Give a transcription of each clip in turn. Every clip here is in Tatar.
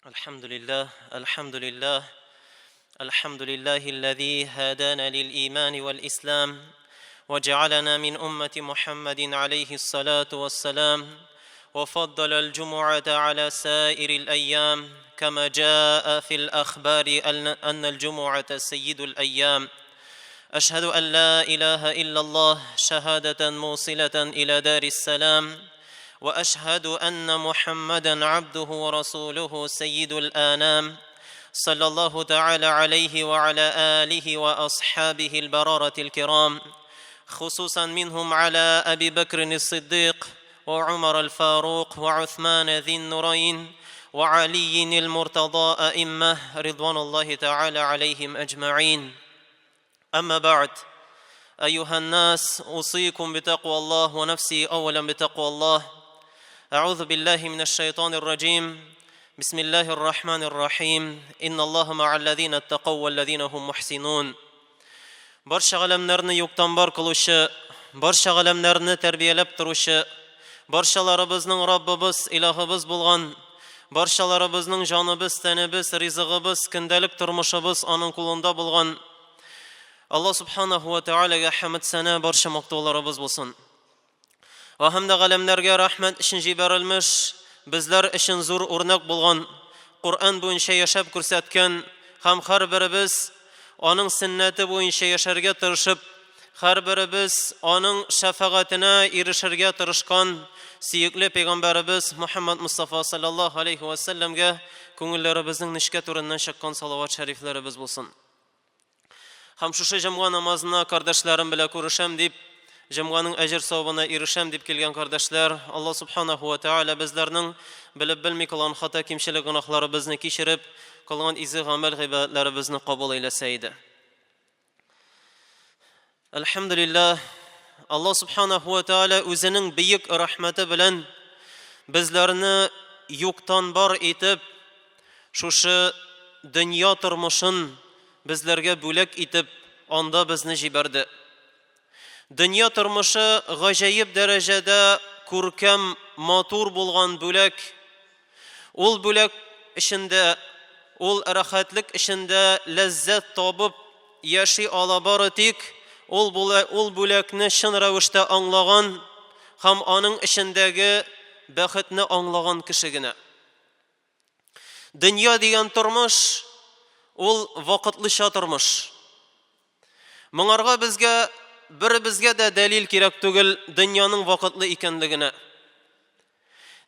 الحمد لله الحمد لله الحمد لله الذي هدانا للإيمان والإسلام وجعلنا من أمة محمد عليه الصلاة والسلام وفضل الجمعة على سائر الأيام كما جاء في الأخبار أن الجمعة سيد الأيام أشهد أن لا إله إلا الله شهادة موصلة إلى دار السلام وأشهد أن محمدا عبده ورسوله سيد الآنام صلى الله تعالى عليه وعلى آله وأصحابه البرارة الكرام خصوصا منهم على أبي بكر الصديق وعمر الفاروق وعثمان ذي النورين وعلي المرتضى أئمة رضوان الله تعالى عليهم أجمعين أما بعد أيها الناس أوصيكم بتقوى الله ونفسي أولا بتقوى الله أعوذ بالله من الشيطان الرجيم بسم الله الرحمن الرحيم إن الله مع الذين اتقوا والذين هم محسنون Барча галәмнәрне юктан бар кылучы, барча галәмнәрне тәрбияләп торучы, барчаларыбызның Раббыбыз, Илаһыбыз булган, барчаларыбызның җаныбыз, тәнебез, ризыгыбыз, көндәлек тормышыбыз аның кулында булган Алла субханаху ва таалагә хәмд сәнә барча мактауларыбыз булсын. Вә һәм дә галәмнәргә рәхмәт өчен җибәрелмеш, безләр өчен зур үрнәк булган, Коръән буенча яшәп күрсәткән һәм һәрберебез аның сөннәте буенча яшәргә тырышып, һәрберебез аның шәфәгатенә ирешергә тырышкан сөекле пәйгамбәребез Мухаммад Мустафа саллаллаһу алейхи ва сәлләмгә күңелләребезнең нечкә түреннән чыккан салават шәрифләребез булсын. Һәм шушы җомга намазына кардәшләрем белән күрешәм дип, җомганың әҗер савабына ирешәм дип килгән кардәшләр, Алла субханаху ва тааля безләрнең белеп белми кылган хата кимчелек гөнаһларыбызны кичереп, кылган изге гамәл гыйбадәтләребезне кабул әйләсә иде. Әлхәмдүлилләһ, Алла субханаху ва тааля үзенең бөек рәхмәте белән безләрне юктан бар итеп, шушы дөнья тормышын безләргә бүләк итеп, анда безне җибәрде. Дөнья тормышы гаҗәеп дәрәҗәдә күркәм, матур булган бүләк. Ул бүләк эчендә, ул рәхәтлек эчендә ләззәт табып яши ала бары тик ул ул бүләкне чын рәвештә аңлаган һәм аның эчендәге бәхетне аңлаган кеше генә. Дөнья дигән тормыш ул вакытлыча тормыш. Моңарга безгә беребезгә дә дәлил кирәк түгел дөньяның вакытлы икәнлегенә.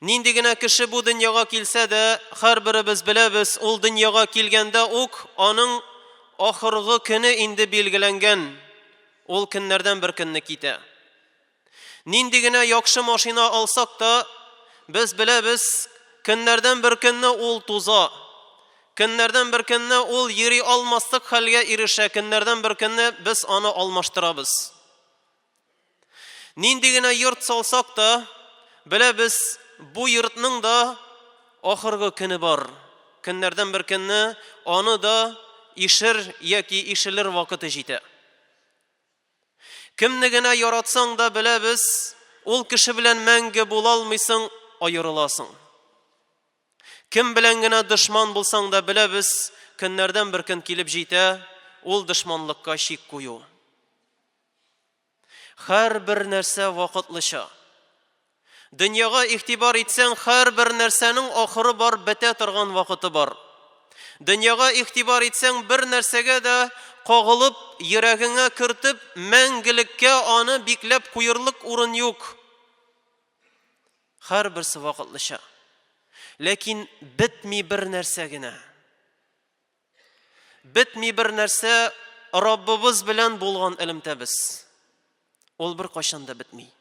Нинди генә кеше бу дөньяга килсә дә, һәрберебез беләбез, ул дөньяга килгәндә үк аның ахыргы көне инде билгеләнгән. Ул көннәрдән бер көнне китә. Нинди генә яхшы машина алсак та, без беләбез, көннәрдән бер көнне ул туза. Көннәрдән бер көнне ул йөри алмаслык хәлгә ирешә, көннәрдән бер көнне без аны алмаштырабыз. Нинди генә йорт салсак та, беләбез, бу йортның да ахыргы көне бар. Көннәрдән бер көнне аны да ишер яки ишелер вакыты җитә. Кемне генә яратсаң да беләбез, ул кеше белән мәңге була алмыйсың, аерыласың. Кем белән генә дошман булсаң да беләбез, көннәрдән бер көн килеп җитә, ул дошманлыкка чик кую. Һәрбер нәрсә вакытлыча. Дөньяга игътибар итсәң, һәрбер нәрсәнең ахыры бар, бетә торган вакыты бар. Дөньяга игътибар итсәң, бер нәрсәгә дә кагылып, йөрәгеңә кертеп, мәңгелеккә аны бикләп куерлык урын юк. Һәрберсе вакытлыча. Ләкин бетми бер нәрсә генә. Бетми бер нәрсә Раббыбыз белән булган элемтәбез. Ул бер кайчан да бетми.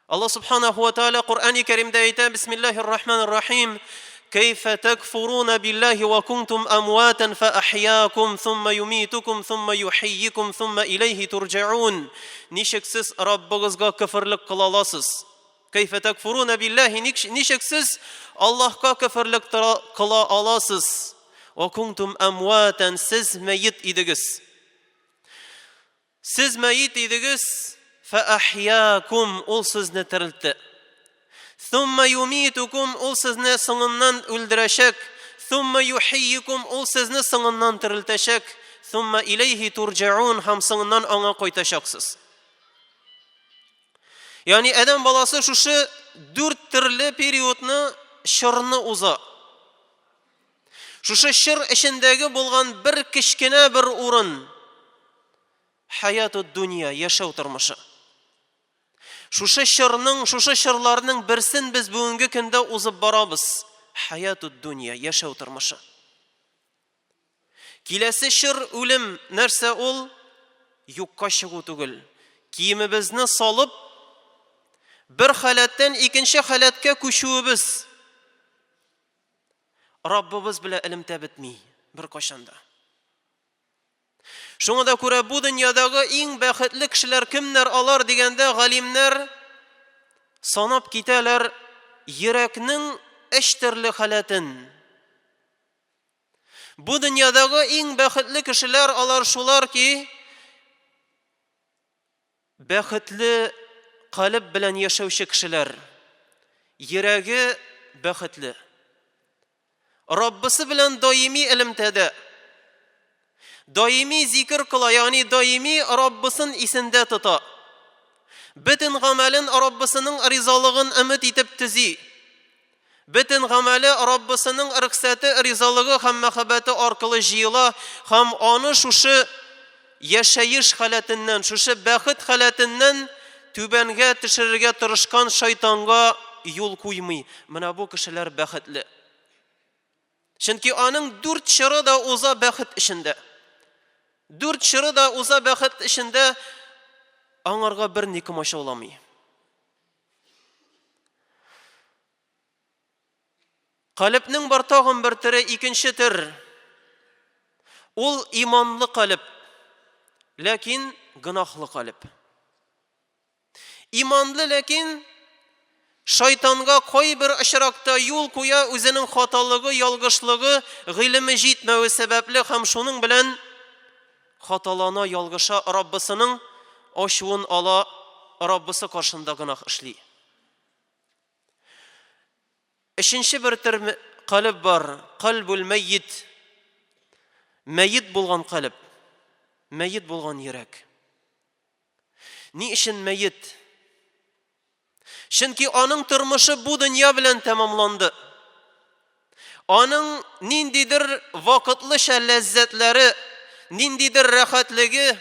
Алла субханаху ва тааля Коръәни Кәримдә әйтә, Бисмиллахир рахманир рахим. Кайфа такфуруна биллахи ва кунтум амватан фа ахьякум thumма юмитукум thumма юхйикум thumма илейхи турҗаун. Ничек сез Раббыгызга кафирлек кыла аласыз? Кайфа такфуруна биллахи ничек сез Аллаһка кафирлек кыла аласыз? Ва кунтум амватан сез мәйет идегез. Сез мәет идегез, фәәхьякум, ул сезне терелтте. Thumma юмитукум, ул сезне соңыннан үлдерәчәк. Thumma юхийикум, ул сезне соңыннан терелтәчәк. Thumma иләйһи турҗаун, һәм соңыннан аңа кайтачаксыз. Ягъни адәм баласы шушы дүрт төрле периодны, чорны уза. Шушы чор эчендәге булган бер кечкенә бер урын хаяту дөнья, яшәү тормышы. Шушы чорның, шушы чорларның берсен без бүгенге көндә узып барабыз. Хаяту дөнья, яшәү тормышы. Киләсе чор үлем нәрсә ул? Юкка чыгу түгел. Киемебезне салып, бер халәттән икенче халәткә күчүебез. Раббыбыз белән элемтә бетми беркайчан да. Шуңа да күрә бу дөньядагы иң бәхетле кешеләр кемнәр алар дигәндә галимнәр санап китәләр йөрәкнең өч төрле халәтен. Бу дөньядагы иң бәхетле кешеләр алар шулар ки, бәхетле калеб белән яшәүче кешеләр. Йөрәге бәхетле. Раббысы белән даими элемтәдә. Даими зикер кыла, ягъни даими Раббысын исендә тота. Бөтен гамәлен Раббысының ризалыгын өмет итеп төзи. Бөтен гамәле Раббысының рөхсәте, ризалыгы һәм мәхәббәте аркылы җыела һәм аны шушы яшәеш халәтеннән, шушы бәхет халәтеннән түбәнгә төшерергә тырышкан шайтанга юл куймый. Менә бу кешеләр бәхетле. Чөнки аның дүрт чоры да уза бәхет эчендә. Дүрт чоры да уза бәхет эчендә, аңарга бер ни комачауламый. Калебнең бар тагын бер төре, икенче төр. Ул иманлы калеб, ләкин гөнаһлы калеб. Иманлы, ләкин шайтанга кайбер очракта юл куя үзенең хаталыгы, ялгышлыгы, гыйлеме җитмәве сәбәпле һәм шуның белән хаталана, ялгыша, Раббысының ачуын ала, Раббысы каршында гөнаһ эшли. Өченче бер төр калеб бар, кальбул мәйит. Мәйит булган калеб, мәйит булган йөрәк. Ни өчен мәйит? Чөнки аның тормышы бу дөнья белән тәмамланды. Аның ниндидер вакытлыча ләззәтләре, ниндидер рәхәтлеге,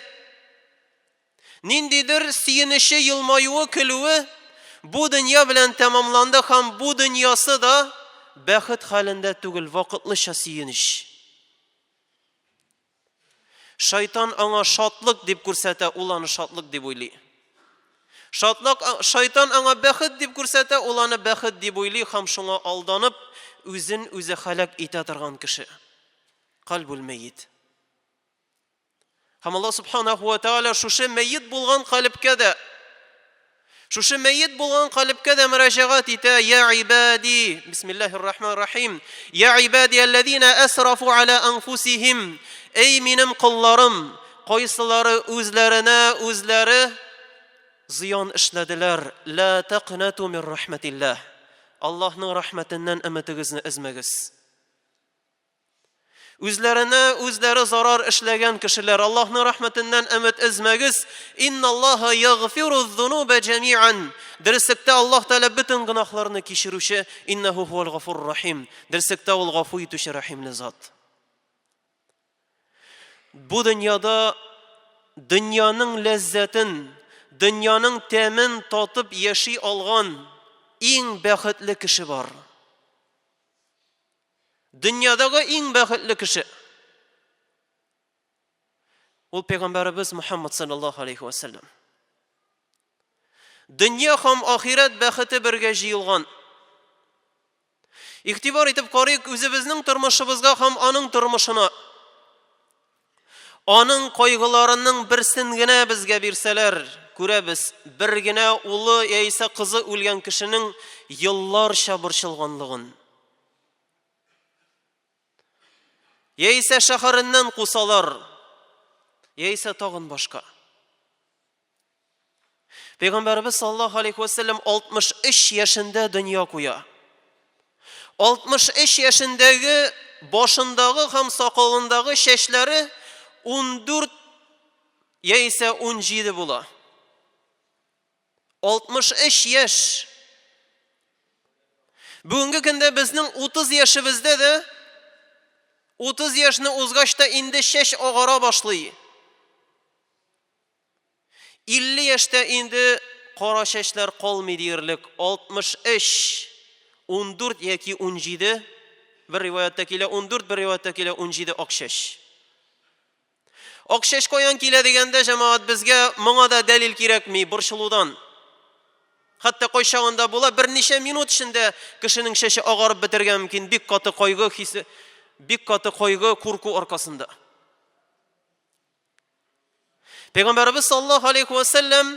Ниндидер сөенече, елмаюы, көлүе бу дөнья белән тәмамланды һәм бу дөньясы да бәхет хәлендә түгел, вакытлыча сөенеч. Шайтан аңа шатлык дип күрсәтә, ул аны шатлык дип уйлый. Шатлык, шайтан аңа бәхет дип күрсәтә, ул аны бәхет дип уйлый һәм шуңа алданып, үзен үзе һәлак итә торган кеше. Кальбул мәйит. Һәм Аллаһ субханаху ва тааля шушы мәйет булган калебкә дә шушы мәйет булган калебкә дә мөрәҗәгать итә: "Я ибади, бисмиллаһир рахманир рахим, я ибади аллазина асрафу аля анфусихим, эй минем колларым, кайсылары үзләренә үзләре зыян эшләделәр, ла тaqнату мин рахматиллаһ. Аллаһның рәхмәтеннән өметегезне өзмәгез." Үзләренә үзләре зарар эшләгән кешеләр, Аллаһның рәхмәтеннән өмет өзмәгез. Инналлаһа ягъфиру зунуба җәмиан. Дөреслектә Аллаһ Тәгалә бөтен гөнаһларны кичерүче, иннәһу һувал гафур рахим. Дөреслектә ул гафу итүче рәхимле зат. Бу дөньяда дөньяның ләззәтен, дөньяның тәмен татып яши алган иң бәхетле кеше бар. Дөньядагы иң бәхетле кеше. Ул пәйгамбәребез Мухаммад саллаллаху алейхи ва саллям. Дөнья һәм ахирәт бәхете бергә җыелган. Игътибар итеп карыйк үзебезнең тормышыбызга һәм аның тормышына. Аның кайгыларының берсен генә безгә бирсәләр, күрәбез, бер генә улы яисә кызы үлгән кешенең елларча борчылганлыгын. Яисә шәһәреннән кусалар, яисә тагын башка. Пәйгамбәребез саллаллаһу алейхи ва сәлләм 63 яшендә дөнья куя. 63 яшендәге башындагы һәм сакалындагы чәчләре 14 яисә 17 була. 63 яшь. Бүгенге көндә безнең 30 яшебездә дә 30 яшьне узгач та инде чәч агара башлый. 50 яшьтә инде кара чәчләр калмый диярлек. 63, 14 яки 17, бер риваятьтә килә 14, бер риваятьтә килә 17 ак чәч. Ак чәч каян килә дигәндә, җәмәгать, безгә моңа да дәлил кирәкми, борчылудан. Хәтта кайчагында була, берничә минут эчендә кешенең чәче агарып бетәргә мөмкин, бик каты кайгы хисе, бик каты кайгы, курку аркасында. Пәйгамбәребез саллаллаһу алейхи ва сәлләм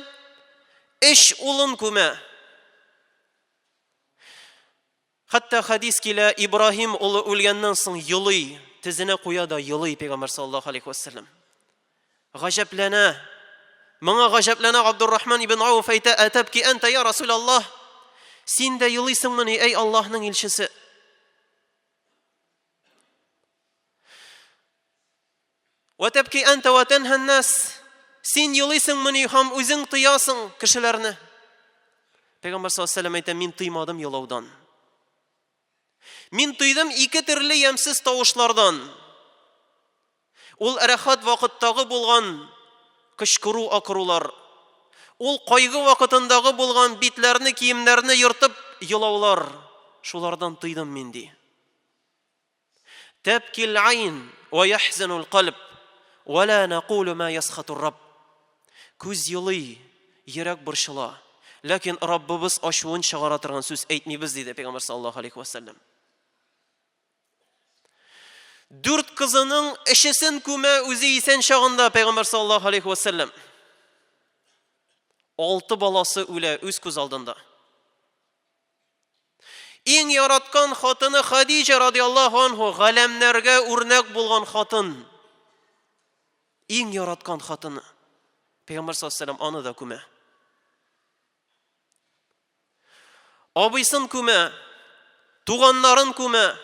өч улын күмә. Хәтта хадис килә, Ибраһим улы үлгәннән соң елый, тезенә куя да елый пәйгамбәр саллаллаһу алейхи ва сәлләм. Гаҗәпләнә. Моңа гаҗәпләнә Абдуррахман ибн Ауф әйтә, "Әтәбки әнтә я Расулаллаһ?" Син дә елыйсыңмыни, әй Аллаһның илчесе? Вә тәбки әнтә вә тәнһән нас. Син елыйсыңмыни һәм үзең тыясың кешеләрне. Пәйгамбәр саллаллаһу алейһи вәсәлләм әйтә, мин тыймадым елаудан. Мин тыйдым ике төрле ямьсез тавышлардан. Ул рәхәт вакыттагы булган кычкыру акырулар. Ул кайгы вакытындагы булган битләрне, киемнәрне ертып елаулар. Шулардан тыйдым мин ди. Тәбкил айн вә яхзанул кальб вә ла нәкулу ма ясхатур Рабб. Күз елый, йөрәк борчыла. Ләкин Раббыбыз ачуын чыгара торган сүз әйтмибез, диде Пәйгамбәр саллаллаһу алейхи ва сәлләм. Дүрт кызының өчесен күмә үзе исән чагында Пәйгамбәр саллаллаһу алейхи ва сәлләм. Алты баласы үлә үз күз алдында. Иң яраткан хатыны Хадиҗа радиаллаһу анһу галәмнәргә үрнәк булган хатын. Иң яраткан хатыны. Пәйгамбәр саллаллаһу алейһи аны да күмә. Абыйсын күмә, туганнарын күмә.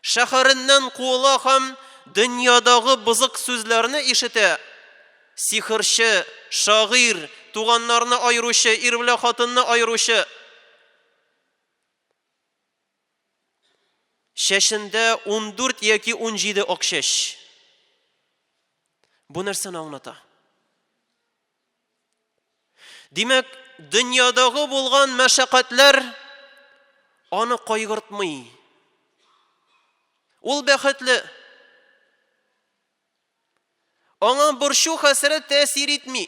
Шәһәреннән куыла һәм дөньядагы бозык сүзләрне ишетә. Сихерче, шагыйрь, туганнарны аеручы, ир белән хатынны аеручы. Чәчендә 14 яки 17 ак чәч. Бу нәрсәне аңлата? Димәк, дөньядагы булган мәшәкатьләр аны кайгыртмый. Ул бәхетле. Аңа борчу хәсрәт тәэсир итми.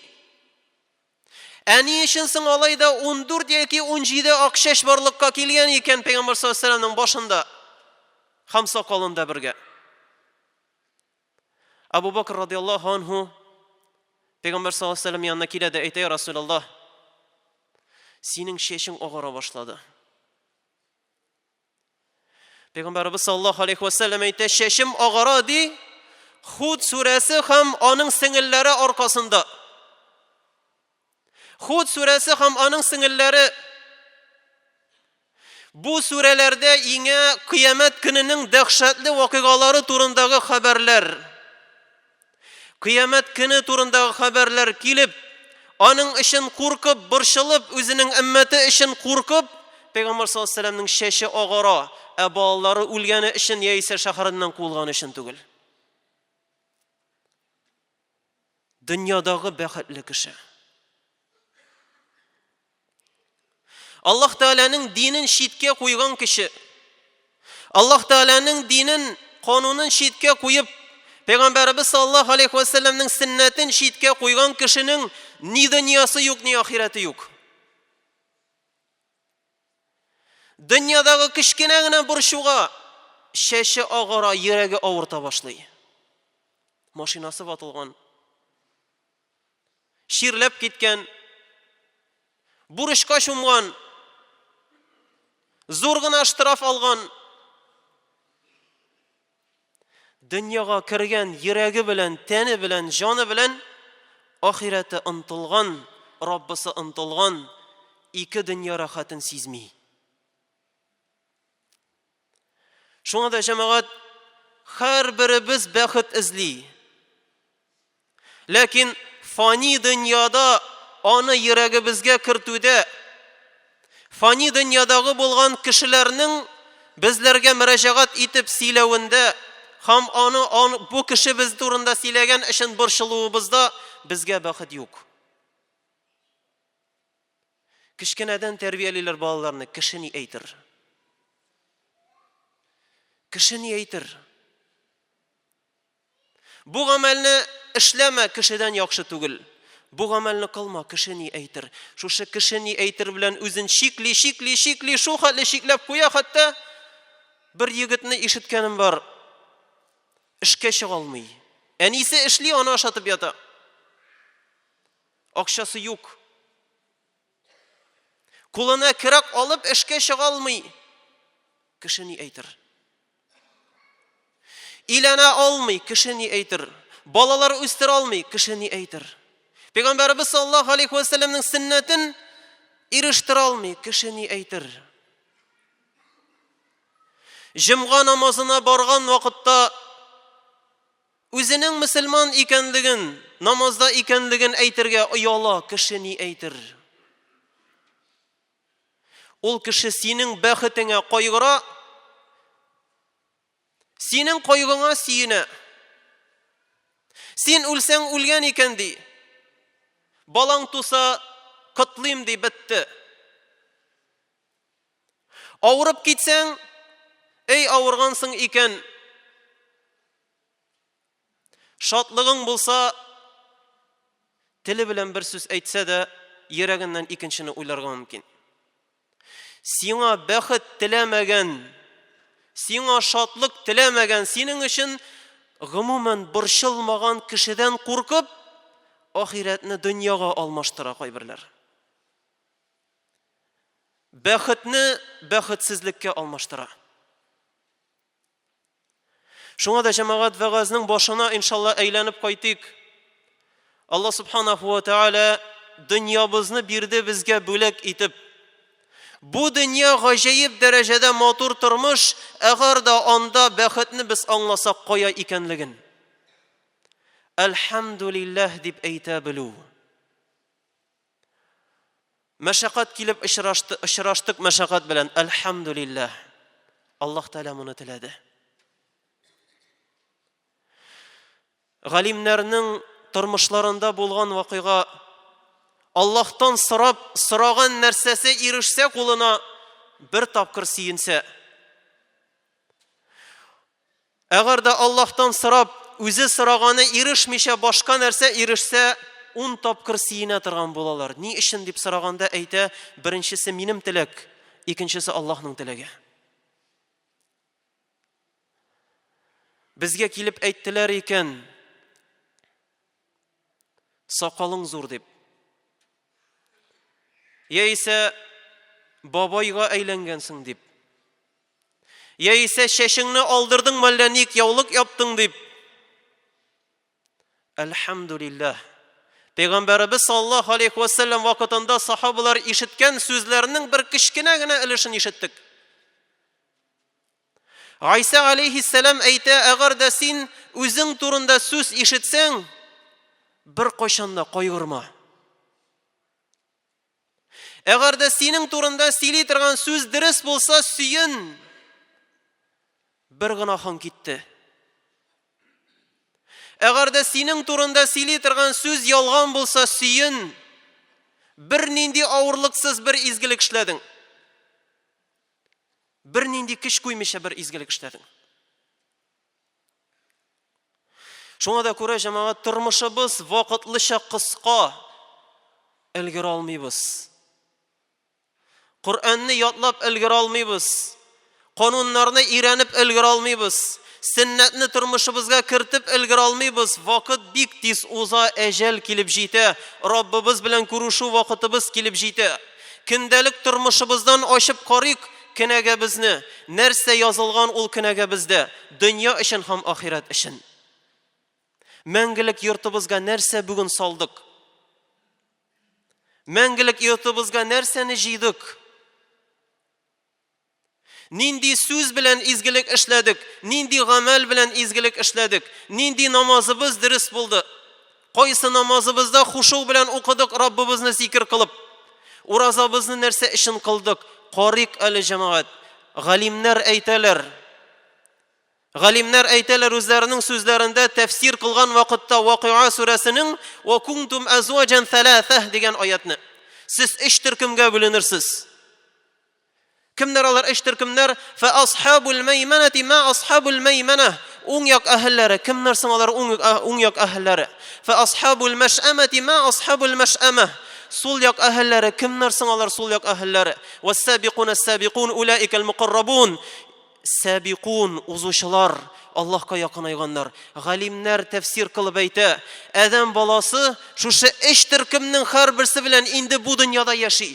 Ә ни өчен соң алай да 14 яки 17 ак чәч барлыкка килгән икән Пәйгамбәр саллаллаһу алейһи вәсәлләмнең башында һәм сакалында бергә? Абу Бакр радиаллаһу анһу Пәйгамбәр саллаллаһу алейһи вәсәлләм янына килә дә әйтә, Расулаллаһ, синең чәчең агара башлады. Пәйгамбәребез саллаллаһу алейһи вәсәлләм әйтә, чәчем агара ди, Худ сүрәсе һәм аның сеңелләре аркасында. Худ сүрәсе һәм аның сеңелләре Бу сүрәләрдә иңә кыямәт көненең дәһшәтле вакыйгалары турындагы хәбәрләр. Кыямәт көне турындагы хәбәрләр килеп, аның өчен куркып, борчылып, үзенең өммәте өчен куркып, Пәйгамбәр саллаллаһу алейһи вәсәлләмнең чәче агара, ә балалары үлгәне өчен яисә шәһәреннән куылган өчен түгел. Дөньядагы бәхетле кеше. Аллаһ Тәгаләнең динен читкә куйган кеше, Аллаһ Тәгаләнең динен, канунын читкә куеп, Пәйгамбәребез саллаллаһу алейхи ва сәлләмнең сөннәтен читкә куйган кешенең ни дөньясы юк, ни ахирәте юк. Дөньядагы кечкенә генә борчуга чәче агара, йөрәге авырта башлый. Машинасы ватылган, чирләп киткән, бурычка чумган, зур гына штраф алган, дөньяга кергән йөрәге белән, тәне белән, җаны белән ахирәте онтылган, Раббысы омтылган, ике дөнья рәхәтен сизми. Шуңа да җәмәгать һәрберебез бәхет эзли. Ләкин фани дөньяда аны йөрәгебезгә кертүдә фани дөньядагы булган кешеләрнең безләргә мөрәҗәгать итеп сөйләвендә һәм аны, аны бу кеше без турында сөйләгән өчен борчылуыбызда безгә бәхет юк. Кечкенәдән тәрбиялиләр балаларны, кеше ни әйтер? Кеше ни әйтер? Бу гамәлне эшләмә, кешедән яхшы түгел. Бу гамәлне кылма, кеше ни әйтер? Шушы кеше ни әйтер белән үзен чикли, чикли, чикли, шул хәтле чикләп куя хәтта бер егетне ишеткәнем бар. Эшкә чыга алмый. Әнисе эшли, аны ашатып ята. Акчасы юк. Кулына кирәк алып эшкә чыга алмый. Кеше ни әйтер? Иләнә алмый, кеше ни әйтер? Балалар үстерә алмый, кеше ни әйтер? Пәйгамбәребез саллаллаһу алейхи ва сәлләмнең сөннәтен ирештерә алмый, кеше ни әйтер? Җомга намазына барган вакытта Үзенең мөселман икәнлеген, намазда икәнлеген әйтергә ояла, кеше ни әйтер? Ул кеше синең бәхетеңә кайгыра, синең кайгыңа сөенә. Син үлсәң үлгән икән ди. Балаң туса, котлыйм ди, бетте. Авырып китсәң, эй авыргансың икән, шатлыгың булса, теле белән бер сүз әйтсә дә, йөрәгеннән икенчене уйларга мөмкин. Сиңа бәхет теләмәгән, сиңа шатлык теләмәгән, синең өчен гомумән борчылмаган кешедән куркып, ахирәтне дөньяга алмаштыра кайберләр. Бәхетне бәхетсезлеккә алмаштыра. Шуңа да җәмәгать вәгазьнең башына иншалла әйләнеп кайтыйк. Алла субханаху ва тааля дөньябызны бирде безгә бүләк итеп. Бу дөнья гаҗәеп дәрәҗәдә матур тормыш, әгәр дә анда бәхетне без аңласак кая икәнлеген. Әлхәмдулилләһ дип әйтә белү. Мәшәкать килеп очрашты, очраштык мәшәкать белән. Әлхәмдулилләһ. Аллаһ Тәгалә моны теләде. Галимнәрнең тормышларында булган вакыйга Аллаһтан сорап, сораган нәрсәсе ирешсә кулына бер тапкыр сөенсә. Әгәр дә Аллаһтан сорап, үзе сораганы ирешмичә башка нәрсә ирешсә, ун тапкыр сөенә торган булалар. Ни өчен дип сораганда әйтә, беренчесе минем теләк, икенчесе Аллаһның теләге. Безгә килеп әйттеләр икән, сакалың зур дип. Яисә бабайга әйләнгәнсең дип. Яисә чәчеңне алдырдың мәллә ник яулык яптың дип. Әлхәмдулилләһ. Пәйгамбәребез саллаллаһу алейхи ва сәлләм вакытында сахабалар ишеткән сүзләрнең бер кечкенә генә өлешен ишеттек. Гайсә алейхиссәлам әйтә, әгәр дә син үзең турында сүз ишетсәң, бер кайчан да кайгырма. Әгәр дә синең турында сөйли торган сүз дөрес булса, сөен. Бер гөнаһың китте. Әгәр дә синең турында сөйли торган сүз ялган булса, сөен. Бер нинди авырлыксыз бер изгелек эшләдең. Бер нинди көч куймыйча бер изгелек эшләдең. Шуңа да күрә, җәмәгать, тормышыбыз вакытлыча кыска, өлгерә алмыйбыз. Коръәнне ятлап өлгерә алмыйбыз. Кануннарны өйрәнеп өлгерә алмыйбыз. Сөннәтне тормышыбызга кертеп өлгерә алмыйбыз. Вакыт бик тиз уза, әҗәл килеп җитә. Раббыбыз белән күрешү вакытыбыз килеп җитә. Көндәлек тормышыбыздан ачып карыйк кенәгәбезне. Нәрсә язылган ул кенәгәбездә? Дөнья өчен һәм ахирәт өчен. Мәңгелек йортыбызга нәрсә бүген салдык? Мәңгелек йортыбызга нәрсәне җыйдык? Нинди сүз белән изгелек эшләдек? Нинди гамәл белән изгелек эшләдек? Нинди намазыбыз дөрес булды? Кайсы намазыбызда хушу белән укыдык Раббыбызны зикер кылып? Уразабызны нәрсә өчен кылдык? Карыйк әле, җәмәгать. Галимнәр әйтәләр. Галимнәр әйтәләр үзләренең сүзләрендә тәфсир кылган вакытта Вакыйга сүрәсенең «Ва кунтум азваҗан саласah» дигән аятны. Сез өч төркемгә бүленерсез. Кемнәр алар өч төркемнәр? Фа асхабул мәймәнәти ма асхабул мәймәнә. Уң як әһелләре. Кемнәр соң алар уң як әһелләре? Фа асхабул мәшәмәти ма асхабул мәшәмә. Сул як әһелләре. Кемнәр соң алар сул як әһелләре? Вассабикун ассабикун улаикал мукаррабун. Сәбикун, узучылар, Аллаһка якынайганнар. Галимнәр тәфсир кылып әйтә, адәм баласы шушы өч төркемнең һәрберсе белән инде бу дөньяда яши.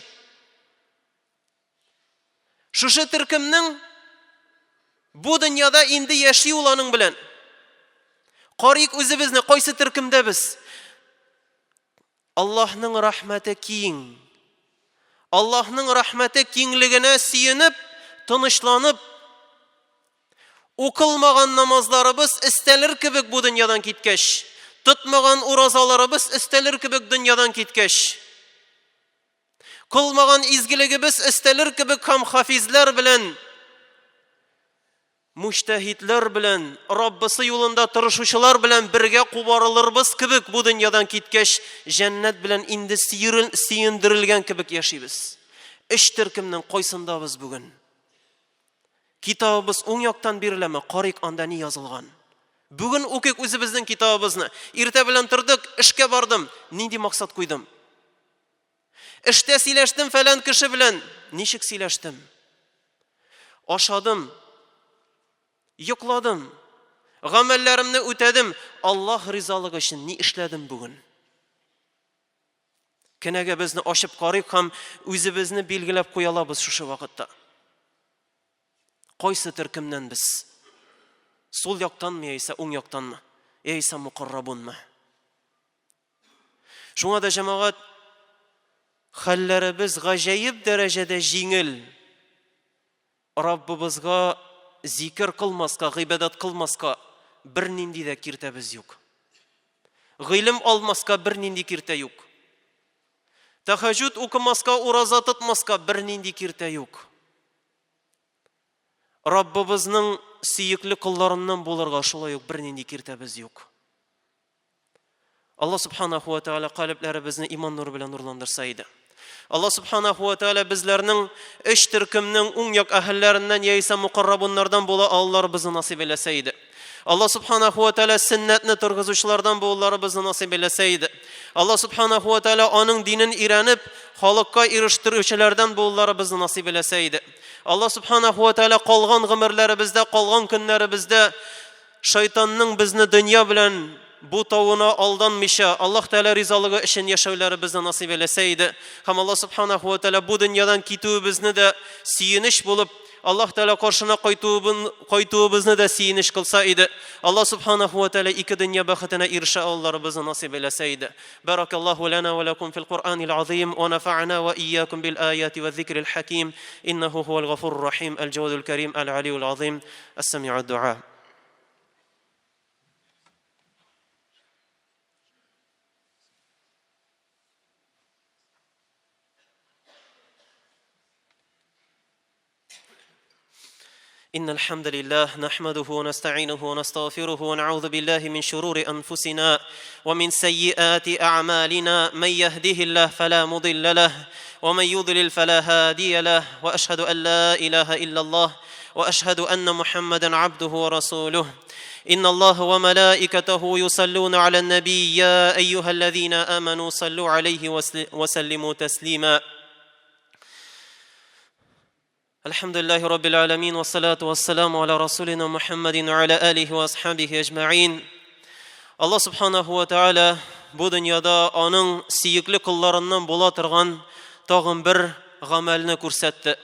Шушы төркемнең бу дөньяда инде яши ул аның белән. Карыйк үзебезне, кайсы төркемдә без? Аллаһның рәхмәте киң. Аллаһның рәхмәте киңлегенә сөенеп, тынычланып, укылмаган намазларыбыз өстәлер кебек бу дөньядан киткәч, тотмаган уразаларыбыз өстәлер кебек дөньядан киткәч, кылмаган изгелегебез өстәлер кебек һәм хафизләр белән Муҗтәһидләр белән, Раббысы юлында тырышучылар белән бергә кубарылырбыз кебек бу дөньядан киткәч, җәннәт белән инде сөендерелгән кебек яшибез. Өч төркемнең кайсында без бүген? Китабыбыз уң яктан биреләме? Карыйк, анда ни язылган. Бүген укыйк үзебезнең китабыбызны. Иртә белән тордык, эшкә бардым. Нинди максат куйдым? Эштә сөйләштем фәлән кеше белән. Ничек сөйләштем? Ашадым. Йокладым. Гамәлләремне үтәдем. Аллаһ ризалыгы өчен ни эшләдем бүген? Кенәгәбезне ачып карыйк һәм үзебезне билгеләп куя алабыз шушы вакытта. Кайсы төркемнән без? Сул яктанмы яисә уң яктанмы? Яисә мукаррабунмы? Шуңа да, җәмәгать, хәлләребез гаҗәеп дәрәҗәдә җиңел. Раббыбызга зикер кылмаска, гыйбадәт кылмаска бернинди дә киртәбез юк. Гыйлем алмаска бернинди киртә юк. Тәхәҗүд укымаска, ураза тотмаска бернинди киртә юк. Раббыбызның сөекле колларыннан булырга шулай ук бернинди киртәбез юк. Алла субханаху ва тааля калебләребезне иман нуры белән нурландырса иде. Алла субханаху ва тааля безләрнең өч төркемнең уң як әһелләреннән яисә мукаррабуннардан була алуларыбызны насыйп әйләсә иде. Алла субханаху ва тааля сөннәтне торгызучылардан булуларыбызны насыйп әйләсә иде. Алла субханаху ва тааля аның динен өйрәнеп, халыкка ирештерүчеләрдән булуларыбызны насыйп әйләсә иде. Алла субханаху ва тааля калган гомерләребездә, калган көннәребездә Шайтанның безне дөнья белән бутавына алданмыйча, Аллаһ Тәгалә ризалыгы өчен яшәүләребезне насыйп әйләсә иде. Һәм Аллаһ Субханаху ва Тәгалә бу дөньядан китүебезне дә сөенеч булып, Аллаһ Тәгалә каршына кайтуыбызны да сөенеч кылса иде. Аллаһ Субханаху ва Тәгалә ике дөнья бәхетенә ирешә алуларыбызны насыйп әйләсә иде. Баракаллаһу лана ва лакум фил Куръанил азим ва нафа'ана ва ийякум бил аяти ва зикрил хаким. Иннаху хуал гафурur рахим, аль-джавадул карим, аль-алиюл азим. Ас-сами'у дуа. إن الحمد لله نحمده ونستعينه ونستغفره ونعوذ بالله من شرور أنفسنا ومن سيئات أعمالنا من يهده الله فلا مضل له ومن يضلل فلا هادي له وأشهد أن لا إله إلا الله وأشهد أن محمدا عبده ورسوله إن الله وملائكته يصلون على النبي يا أيها الذين آمنوا صلوا عليه وسلموا تسليما الحمد لله رب العالمين والصلاة والسلام على رسولنا محمد وعلى آله وأصحابه أجمعين Алла субханаху ва тааля бу дөньяда аның сөекле колларыннан була торган тагын бер гамәлне күрсәтте.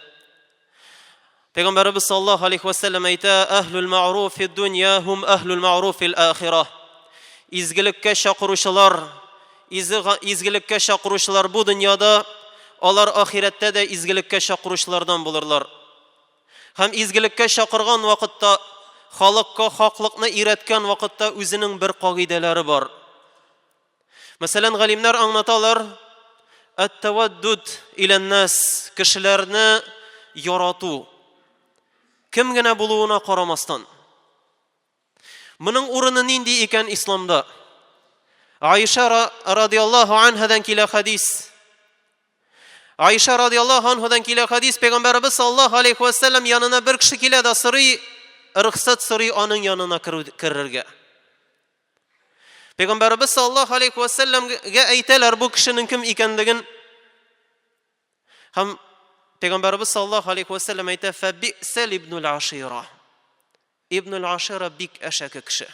Пәйгамбәребез саллаллаһу алейхи ва сәлләм әйтә, "Әһлул мәгъруф фид дөнья һум әһлул мәгъруф фил ахира". Изгелеккә чакыручылар, Изгелеккә чакыручылар бу дөньяда, алар ахирәттә дә изгелеккә чакыручылардан булырлар. Һәм изгелеккә чакырган вакытта, халыкка хаклыкны өйрәткән вакытта үзенең бер кагыйдәләре бар. Мәсәлән, галимнәр аңлаталар, әт-таваддуд илән-нас, кешеләрне ярату. Кем генә булуына карамастан. Моның урыны нинди икән исламда? Аиша радиаллаһу анһадан килә хадис. Аиша радиаллаһу анһадан килә хадис, пәйгамбәребез саллаллаһу алейхи ва саллям янына бер кеше килә дә сорый, рөхсәт сорый аның янына керергә. Пәйгамбәребез саллаллаһу алейхи ва саллямга әйтәләр бу кешенең кем икәнлеген. Һәм пәйгамбәребез саллаллаһу алейхи ва саллям әйтә: "Фәбисәл ибнул ашира". Ибнул Ашира бик әшәке кеше.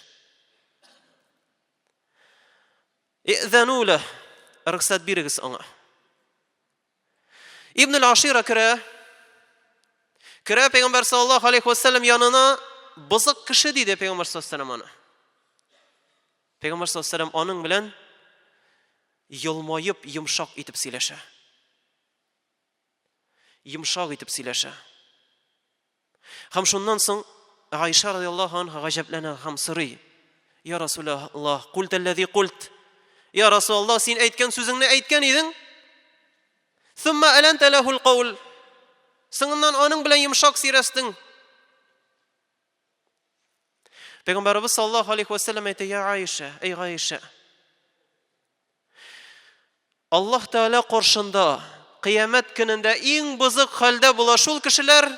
И'зану ләһ, рөхсәт бирегез аңа. Ибнул Ашира керә. Керә пәйгамбәр саллаллаһу алейхи ва саллям янына, бозык кеше диде пәйгамбәр саллаллаһу алейхи ва саллям аны. Пәйгамбәр саллаллаһу алейхи ва саллям аның белән елмаеп, йомшак итеп сөйләшә. Йомшак итеп сөйләшә. Һәм шуннан соң Гайша радиаллаһу анха гаҗәпләнә һәм сорый: "Я Расулаллаһ, культәлләзи культ?" Я Расулаллаһ, син әйткән сүзеңне әйткән идең. Сумма аланта лахул каул. Соңыннан аның белән йомшак сөйләштең. Пәйгамбәребез саллаллаһу алейхи ва сәлләм әйтә: "Я Аиша, эй Аиша, Аллаһ Тәгалә каршында кыямәт көнендә иң бозык хәлдә була шул кешеләр,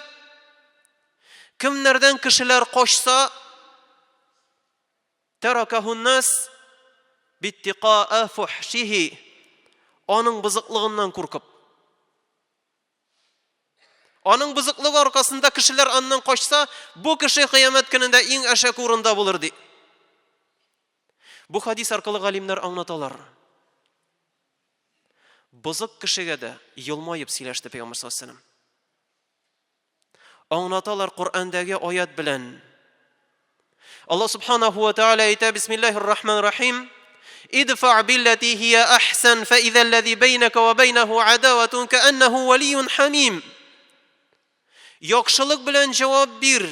кемнәрдән кешеләр качса, тәракахуннас биттикаа фухшихи, аның бозыклыгыннан куркып. Аның бозыклыгы аркасында кешеләр аннан качса, бу кеше кыямәт көнендә иң әшәке урында булыр ди. Бу хадис аркылы галимнәр аңлаталар. Бозык кешегә дә елмаеп сөйләште Пәйгамбәр саллаллаһу алейһи Аңлаталар Коръәндәге аят белән. Аллаһ субханаху ва тааля әйтә: Бисмиллаһир рахманир рахим. Идфа биллати хия ахсан фа иза аллази бейнака ва бейнаху адаватун кааннаху валийун хамим. Яхшылык белән җавап бир.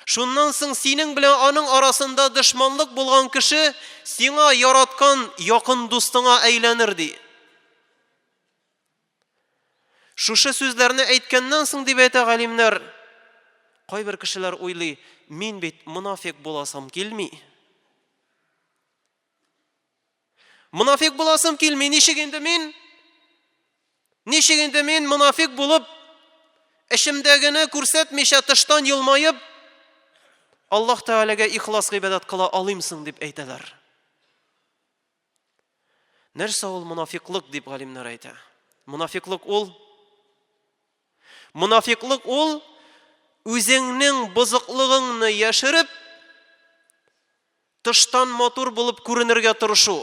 Шуннан соң синең белән аның арасында дошманлык булган кеше сиңа яраткан якын дустыңа әйләнер, ди. Шушы сүзләрне әйткәннән соң, дип әйтә галимнәр, кайбер кешеләр уйлый, мин бит монафик буласым килми. Монафик буласым килми, ничек инде мин? Ничек инде мин монафик булып, эчемдәгене күрсәтмичә тыштан елмаеп, Аллаһ Тәгаләгә ихлас гыйбадәт кыла алыйм соң дип әйтәләр. Нәрсә ул монафиклык дип галимнәр әйтә? Монафиклык ул Монафиклык ул үзеңнең бозыклыгыңны яшереп, Тыштан матур булып күренергә тырышу,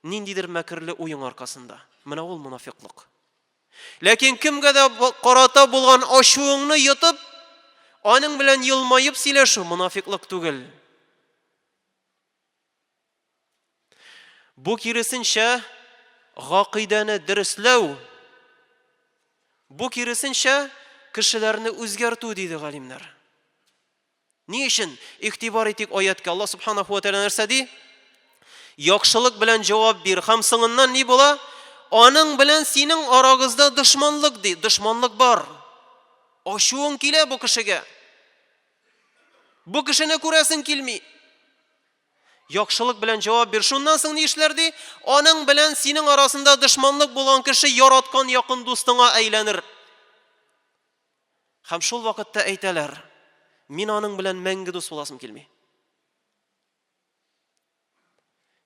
ниндидер мәкерле уең аркасында. Менә ул монафиклык. Ләкин кемгә дә карата булган ачуыңны йотып, аның белән елмаеп сөйләшү монафиклык түгел. Бу киресенчә гакыйдәне дөресләү, бу киресенчә кешеләрне үзгәртү, диде галимнәр. Ни өчен? Игътибар итик аяткә. Аллаһ субханаху ва тааля нәрсә ди? Яхшылык белән җавап бир һәм соңыннан ни була? Аның белән синең арагызда дошманлык ди. Дошманлык бар. Ачуың килә бу кешегә. Бу кешене күрәсең килми. Яхшылык белән җавап бир. Шуннан соң ни эшләр ди? Аның белән синең арасында дошманлык булган кеше яраткан якын дустыңа әйләнер. Һәм шул вакытта әйтәләр, мин аның белән мәңге дус буласым килми.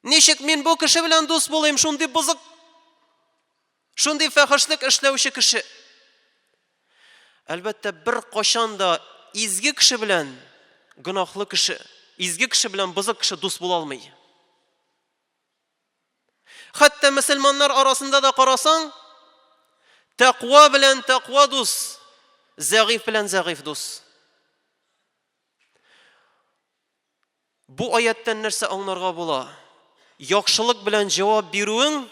Ничек мин бу кеше белән дус булыйм, шундый бозык, шундый фәхешлек эшләүче кеше. Әлбәттә, бер кашан да изге кеше белән гөнаһлы кеше, изге кеше белән бозык кеше дус була алмый. Хәтта мөселманнар арасында да карасаң, тәкъва белән тәкъва дус, зәгыйф белән зәгыйф дус. Бу аяттан нәрсә аңларга була? Яхшылык белән җавап бирүең,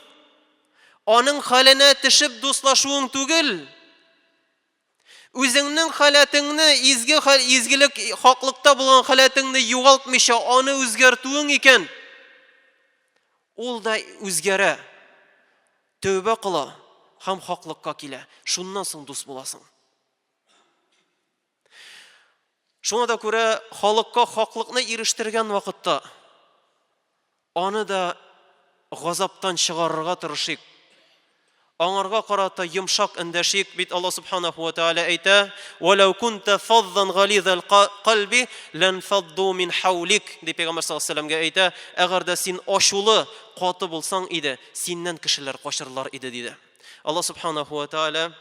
аның хәленә төшеп дуслашуың түгел. Үзеңнең халәтеңне, изге хәл, изгелек, хаклыкта булган халәтеңне югалтмыйча, аны үзгәртүең икән, ул да үзгәрә, тәүбә кыла һәм хаклыкка килә. Шуннан соң дус буласың. Шуңа да күрә халыкка хаклыкны ирештергән вакытта аны да газаптан чыгарырга тырышыйк. Аңарга карата йомшак эндәшик. Бит Алла субханаху ва тааля әйтә: "Валау кунта фаззан гализал кальби ланфадду мин хаулик" дип Пәйгамбәр саллаллаһу алейһи вәсәлләмгә әйтә, әгәр дә син ачулы, каты булсаң иде, синнән кешеләр качырлар иде диде. Алла субханаху ва тааля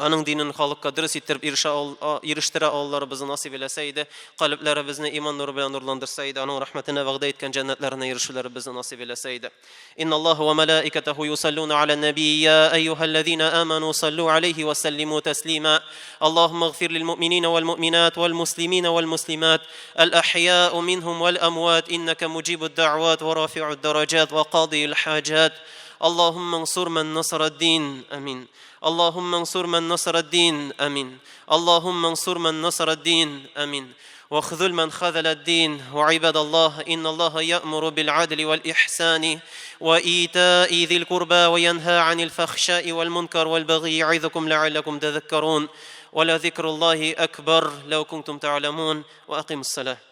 Аның динен халыкка дөрес иттереп ирешә ирештерә алуларыбызны насыйп иләсә иде, калебләребезне иман нуры белән нурландырса иде, аның рәхмәтенә вәгъдә иткән җәннәтләренә ирешүләребезне насыйп иләсә иде. Инналлаһа ва малаикатаху юсаллуна аля наби я әйюһәлләзина аману саллу алейхи ва саллиму таслима. Аллаһумма игъфир лил муъминина вал муъминат вал муслимина вал муслимат ал ахьяу минхум вал амват иннака муджибуд да'ват ва рафи'уд дараджат ва кадиил хаджат. اللهم انصر من نصر الدين امين اللهم انصر من نصر الدين امين اللهم انصر من نصر الدين امين واخذل من خذل الدين وعباد الله ان الله يامر بالعدل والاحسان وايتاء ذي القربى وينهى عن الفحشاء والمنكر والبغي يعظكم لعلكم تذكرون ولذكر الله اكبر لو كنتم تعلمون واقم الصلاه.